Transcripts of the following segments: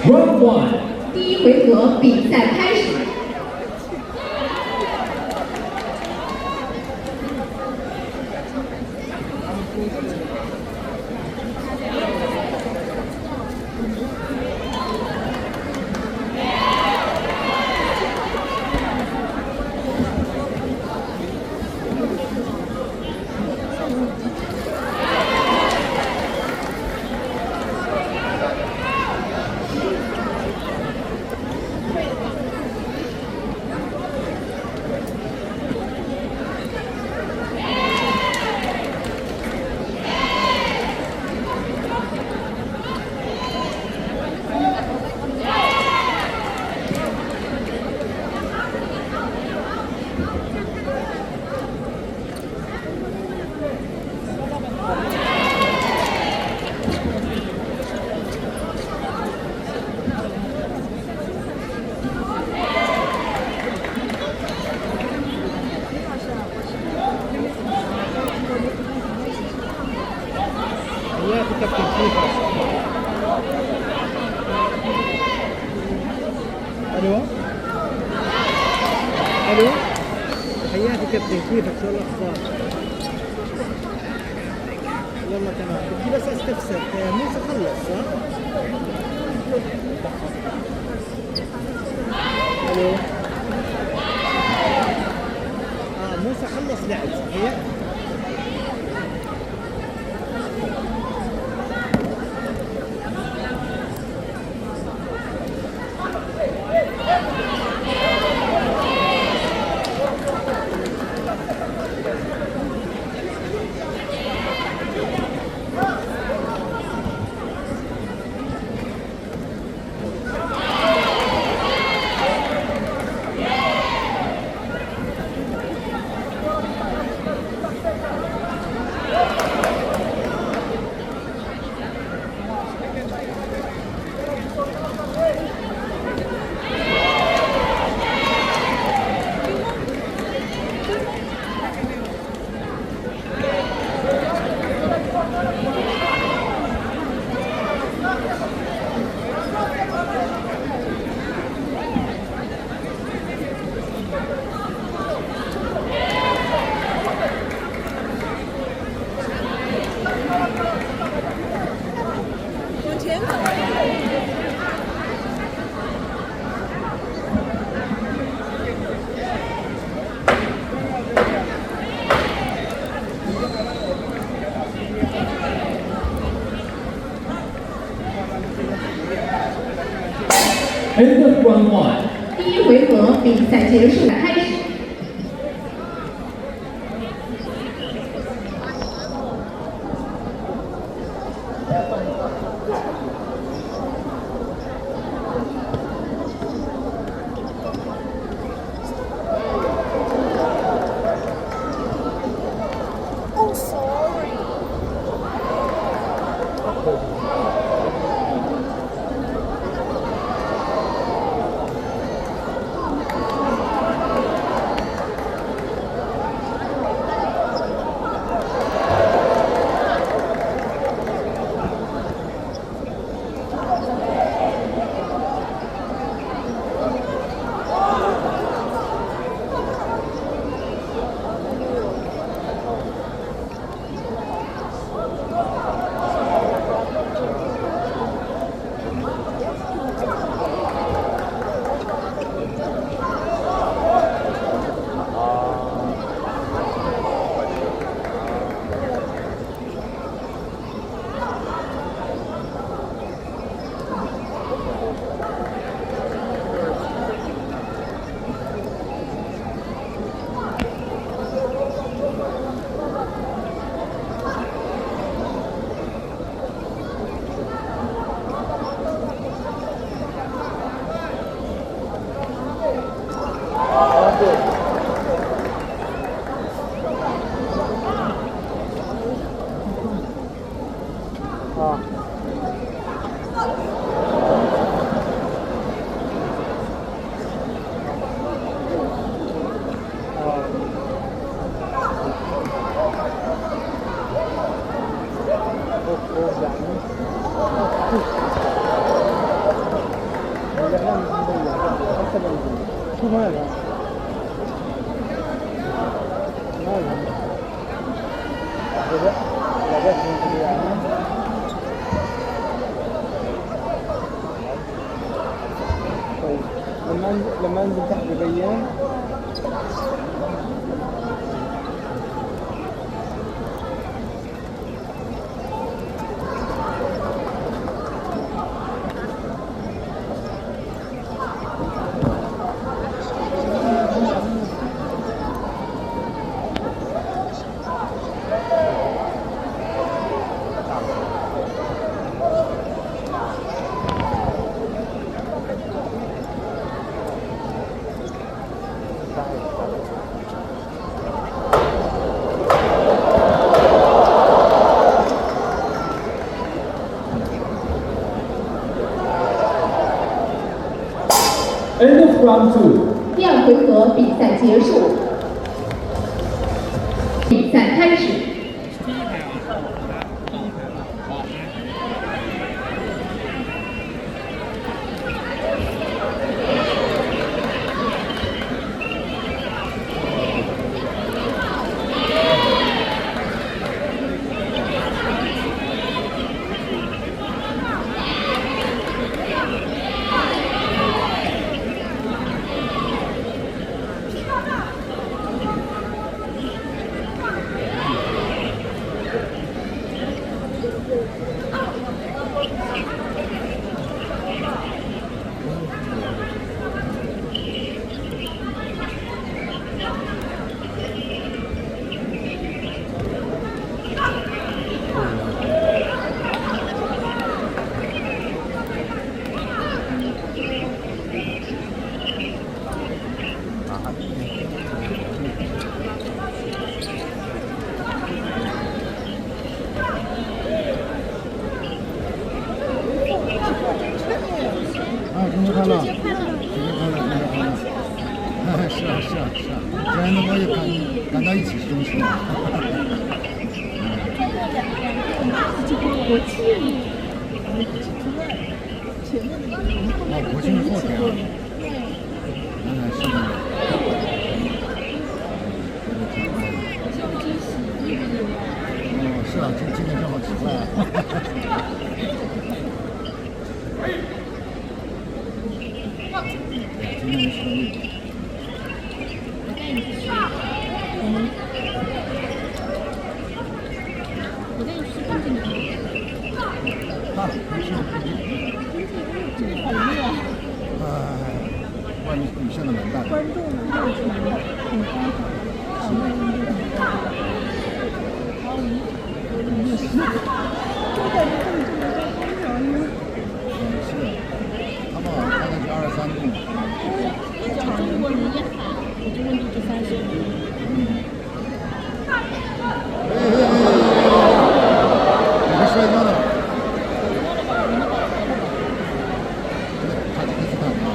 Round one. 第一回合比赛开始。حياك كابتن، كيفك؟ الو الو، حياك كابتن، كيفك؟ شو الاخبار؟ يلا تمام. بدي بس استفسر، موسى خلص صح؟ الو، موسى خلص لعب صحيح؟ End of round one. 第一回合比赛结束，开始。 Oh, sorry. مالها مالها طيب لما انزل تحت ببين. End of round two. 第二回合比赛结束，比赛开始。啊，中秋快乐！中秋快乐，中秋快乐！是啊，是啊，是啊，既然能够赶到一起是中秋。国庆，哦，国庆是后天啊。嗯，是的。哦，是啊，这今天正好奇怪啊。今天是个我带你去，我带你去风景区。啊，没事。这里好热啊！外面雨下的蛮大的。观众呢，很欢好，场外温度很高。然后你是，我感觉这里就没开空调呢。嗯，是，他们好像开的是23度。只要中国人一喊，我就温度就30度。哎哎哎！有个摔跤的。塔吉克斯坦啊。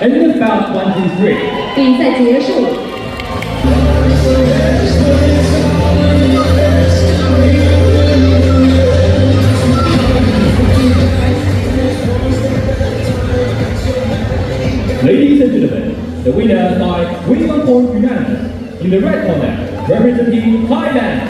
End of bout 1, 2, 3. 比赛结束。 Ladies and gentlemen, the winner by 21 point unanimous in the red corner, representing Thailand.